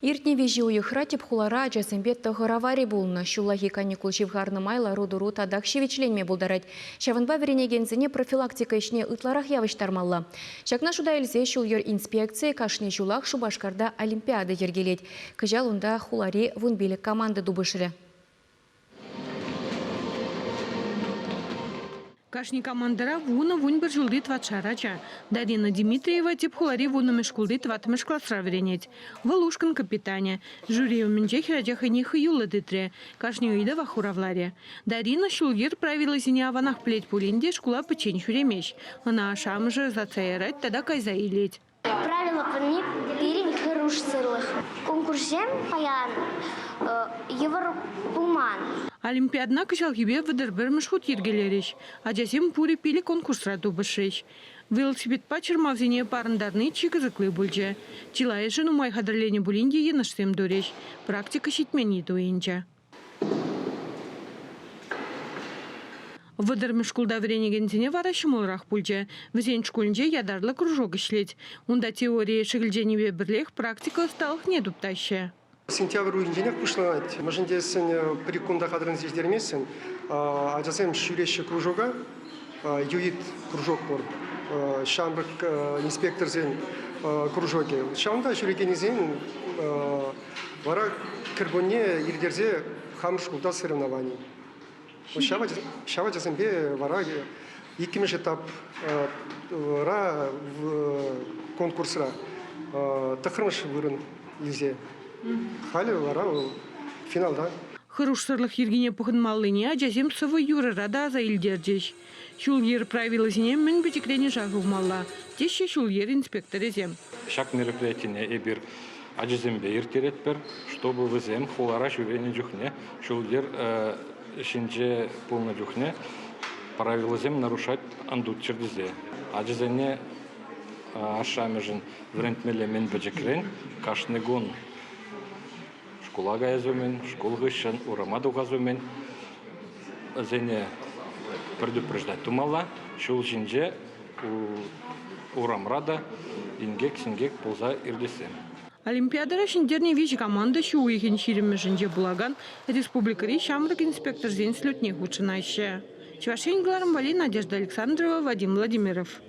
Иртнӗ виҫӗ уйӑхра тӗп хулара ачасемпе тӑхӑр авари пулнӑ. Ҫуллахи каникул ҫывхарнӑ май лару-тӑру татах ҫивӗчленме пултарать. Ҫавӑнпа вӗренекенсене профилактика ӗҫне ытларах явӑҫтармалла. Ҫакна шута илсе ҫул-йӗр инспекцийӗ кашни ҫулах Шупашкарта олимпиада йӗркелет. Кӑҫал унта хулари 15 команда тупӑшрӗ. Кашни командӑра вунӑ-вунпӗр ҫулти тӑватшар ача. Дарина Дмитриева тӗп хулари вуннӑмӗш шкулти тӑваттӑмӗш класра вӗренет. Вӑл ушкӑн капитанӗ. Жюри умӗнче хӗрача хӑйне хӑюллӑ тытрӗ, кашни ыйтӑвах хуравларӗ. Дарина ҫул-йӗр правилисене аванах пӗлет пулин те шкула пӗччен ҫӳремест. Ӑна ашшӗ-амӑшӗ ӑсатса ярать тата кайса илет. Правила пӗлни пирӗн хӑрушсӑрлӑх. Конкурссем паян йывӑр пулман. Олимпиадӑна кӑҫалхипе 31-мӗш хут йӗркелерӗҫ. Ачасем пурӗ пилӗк конкурсра тупӑшрӗҫ. Велосипедпа чӑрмавсене парӑнтарни чи кӑсӑкли пулчӗ. Чылайӑшӗ нумай хатӗрленӗ пулин те йӑнӑшсем турӗҫ. Практика ҫитменни туйӑнчӗ. Вӑтӑрмӗш шкулта вӗренекенсене вара ҫӑмӑлрах пулчӗ. Вӗсен шкулӗнче ятарлӑ кружок ӗҫлет. Унта теорие шӗкӗлченипе пӗрлех практика ӑсталӑхне туптаҫҫӗ. Сентябрь уйӑхӗнченех пуҫланать. Мӗншӗн тесен пӗр-ик кунта хатӗрленсе ҫитерместӗн. Ачасем ҫӳреҫҫӗ кружока, ЮИД кружок пур, ҫамрӑк инспекторсен кружокӗ. Ҫавӑнта ҫӳрекеннисен вара кӗркунне ирттерсе хамӑр шкулта соревновани. Ҫав ачасемпе вара иккӗмӗш этапра конкурсра тӑххӑрмӗш вырӑн илсе халӗ вара финалта. Хӑрушсӑрлӑх йӗркине пӑхӑнмаллине ачасем сӑвӑ-юрӑра та аса илтерчӗҫ. Ҫул-йӗр правилисене мӗн пӗчӗкрен ӑша хывмалла, теҫҫӗ ҫул-йӗр инспекторӗсем. Ҫак мероприятине эпир ачасемпе ирттеретпӗр, чтобы вӗсем хулара ҫӳренӗ чухне ҫул-йӗр ҫинче пулнӑ чухне правилӑсем нарушать ан туччӑр тесе. Ачасене ашшӗ-амӑшӗн вӗрентмелле мӗн пӗчӗкрен кашни кун шкула каяс умӗн, шкул хыҫҫӑн урама тухас умӗн вӗсене предупреждать тумалла. Ҫул ҫинче урамра та инкек-синкек пулса иртессе. Олимпиадӑра ҫӗнтернӗ виҫӗ команда ҫу уйӑхӗн ҫирӗммӗшӗнче пулакан республикӑри ҫамрӑк инспекторсен слетне хутшӑнаҫҫӗ. Чӑваш Ен кӑларӑм валли Надежда Александрова, Вадим Владимиров.